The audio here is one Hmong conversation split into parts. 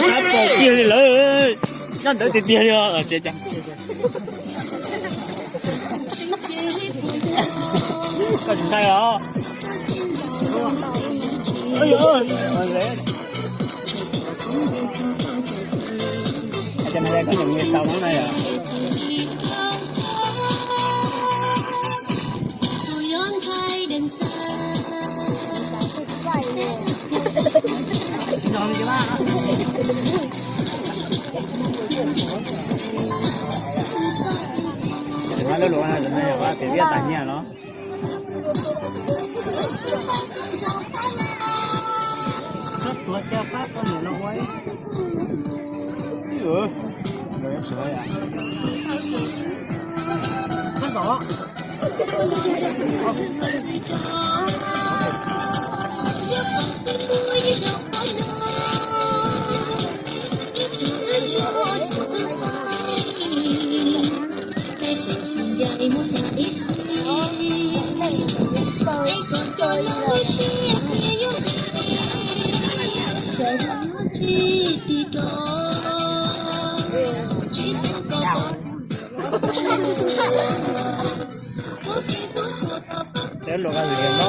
Tab tom tiag li lawm, nyob ntawd tiag tiag li os. Koj tsis ntshai los? Cov no koj nyuam nyiam tau no na yom. Lub luag no yog pem viaj tas nyiaj no. Txhob tuav coj pab poj niam no ua. Peb luag vaj liam no.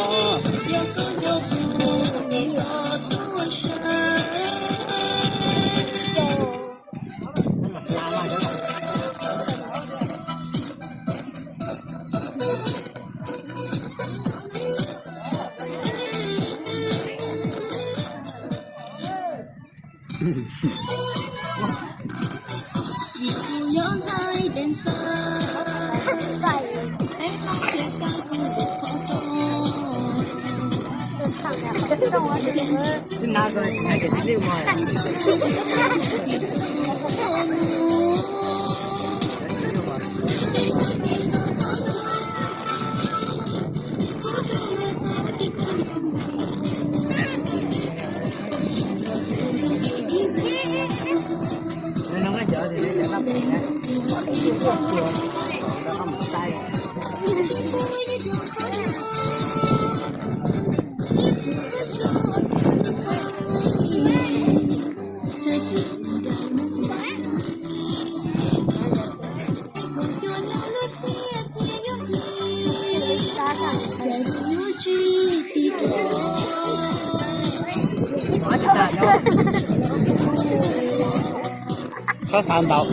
Txhob xav ntau.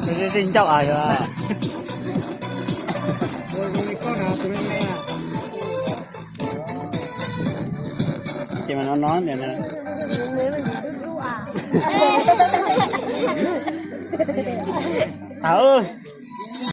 Tus zej ncauj a yog. Ces mas no no. Tau.